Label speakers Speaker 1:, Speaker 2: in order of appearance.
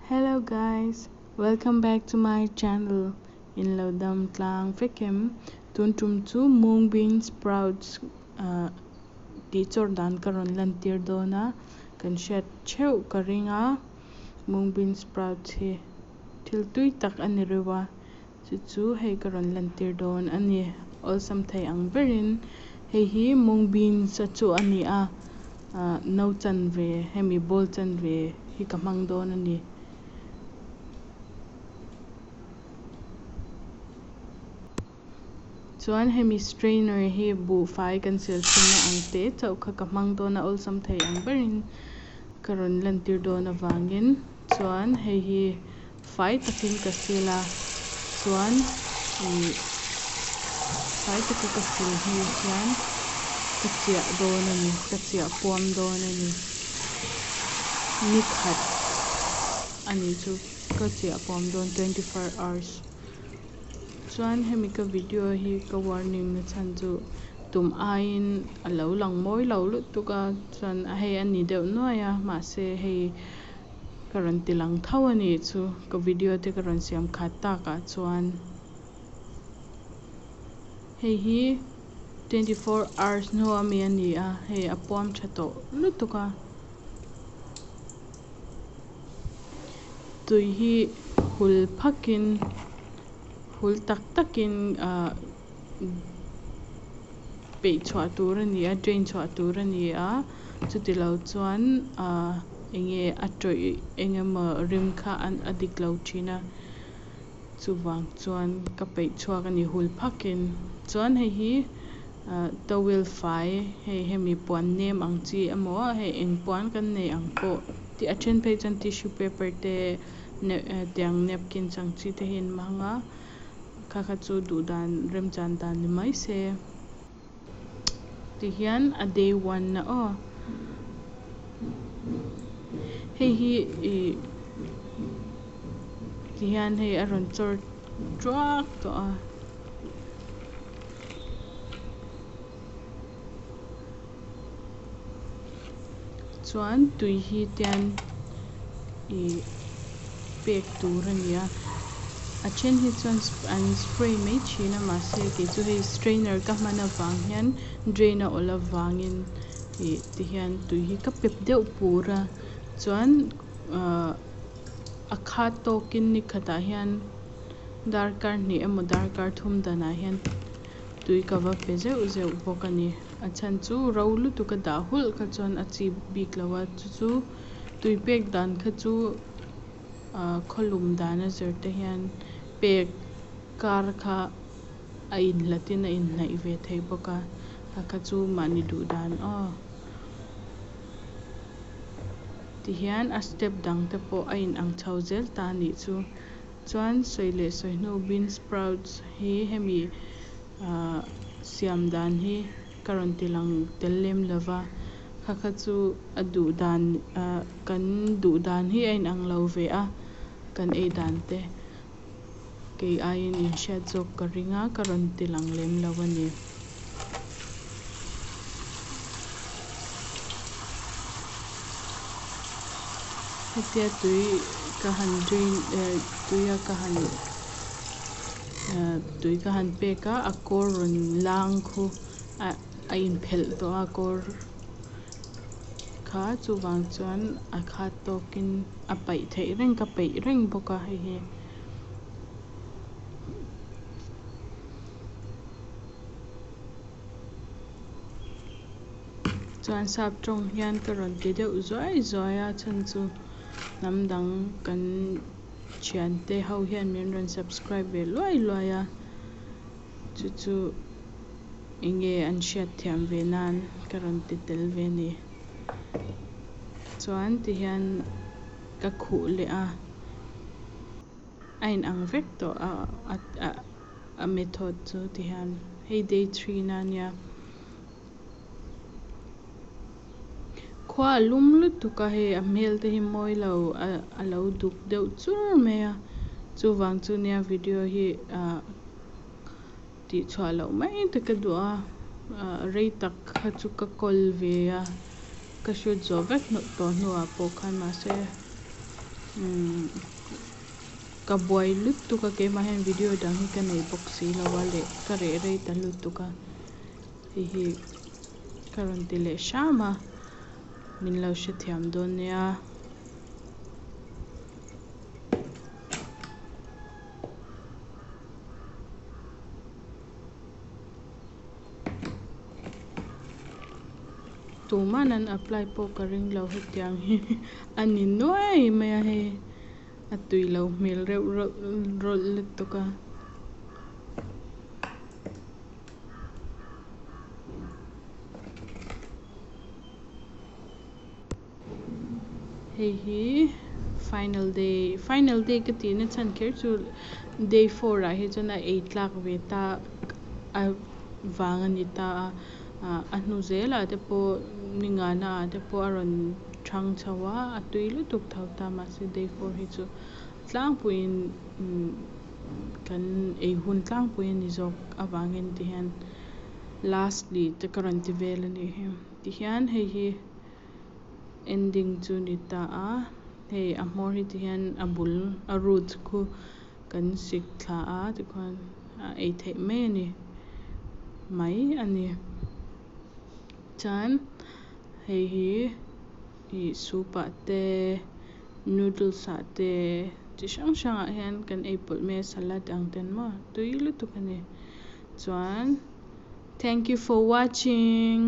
Speaker 1: Hello guys, welcome back to my channel. In lo dam tlang vekem tun tum chu mung bean sprouts tih chawr dan ka rawn lan tir dawn a kan hriat theuh ka ring a mung bean sprouts hi thil tui tak a ni reuh a chu chu hei ka rawn lan tir dawn a ni awlsam thei ang berin hei hi mung beans a chu a ni a no chanve hemi bowl chanve hi ka hmang dawn a ni. Chuan hemi strainer hi buhfai kan sil thinna ang te chauh kha ka hmang dawn a awlsam thei ang berin ka rawn lan tir dawn avangin chuan hei hi fai takin ka sil a chuan ih fai taka ka sil hnu hian ka chiah dawn a ni ka chiah puam dawn a ni ni khat ani chu ka chiah puam dawn 24 hours. Chuan hemi ka video hi ka warning na chhan chu tum aiin a lo lang mawi lo lutuk a chuan hei a ni deuh nuai a mahse hei ka rawn ti lang tho a nih chu ka video te ka rawn siam khat takah chuan hei hi 24 hours hnu ami a ni a hei a puam tha tawh lutuk a tui hi hul phakin hul tak takin peih chhuah tur a ni a drain chhuah tur a ni a chuti lo chuan enge a tawih engemaw rim kha a dik lo thin a chuvang chuan ka peih chhuak a ni hul phakin chuan hei hi towel fai hei hemi puan nem ang chi emaw hei eng puan kan nei ang pawh a then phei chuan tissue paper te tiang napkins ang chi te hi an hmang a kha kha chu duh dan remchan dan ni mai se tihian a day one na aw hei hi ih tihian hei a rawn chawr tuak tawh a. Chuan tui hi tian ih pek tur a ni a a then hi chuan an spray mai thin a mahse kei chu hei strainer ka hman avang hian drain a awlh avangin ih tihian tui hi ka pep deuh pur a chuan a khat tawkin ni khatah hian darkar hnih emaw darkar thum danah hian tui ka va pe zeuh zeuh bawk a ni a chhan chu ro lutuk a dah hulh kha chuan a chip bik lo a chu chu tui pek dan kha chu khawlum dan a zir te hian pek kar kha a inhlatin a inhnaih ve thei bawk a kha kha chu mahni duh dan aw tihian a step dang te pawh a in ang chho zel ta anih chu chuan sawi leh sawi hnu bean sprouts hi hemi siam dan hi ka rawn ti lang tel lem lova kha kha chu a duh dan kan duh dan hi a in ang lo ve a kan ei dan te kei aiin in hriat zawk ka ring a ka rawn ti lang lem lo a ni. Hetia tui ka han drain tuia ka han tui ka han pek a a kawr rawn lang khu a inphelh tawh a kawr kha chuvang chuan a khat tawkin a paih theih reng ka peih reng bawk a hei hi. Chuan sap tawng hian ka rawn ti deuh zuai zuai a chhan chu hnam dang kan thian te ho hian min rawn subscribe ve luai luai a chu chu enge an hriat thiam ve nan ka rawn ti tel ve ni. Chuan tihian ka khuh leh a a in ang vek tawh a a method chu tihian hei day 3 na ania khua a lum lutuk a hei a hmel te hi mawi lo a lo duk deuh chur mai a chuvang chu nia video hi tih chhuah loh mai te ka duh a rei tak kha chu ka kawl ve a ka shoot zawh vek tawh hnuah pawh khan mahse Umm ka buai lutuk a keimah hian video dang hi ka nei bawk si lo a leh ka reh rei ta lutuk a hei hi ka rawn ti leh hram a min lo hrethiam dawn nia. Tuman an apply pawh ka ring lo hetiang hi a ni nuai mai a hei a tui lo hmel reuh rawlh lutuk a. Hei hi final day final day ka tihna chhan kher chu day four ah hi chuan a ei tlak ve ta a vang a ni ta a ah a hnu zelah te pawh ni ngana ah te pawh a rawn thang chho a a tui lutuk tho ta mahse day four hi chu tlangpuiin umm kan ei hun tlangpui a ni zawk avangin tihian lastly te ka rawn ti vel a nih hi tihian hei hi. Ending chu ni ta a, hei a hmawr hi ti hian a bul a root khu kan sik thla a tikhuan a ei theih mai a ni mai a ni. Chuan hei hi ih soup ah te noodles ah te chi hrang hrang ah hian kan ei pawlh mai a salad ang ten maw tui lutuk a ni. Chuan thank you for watching.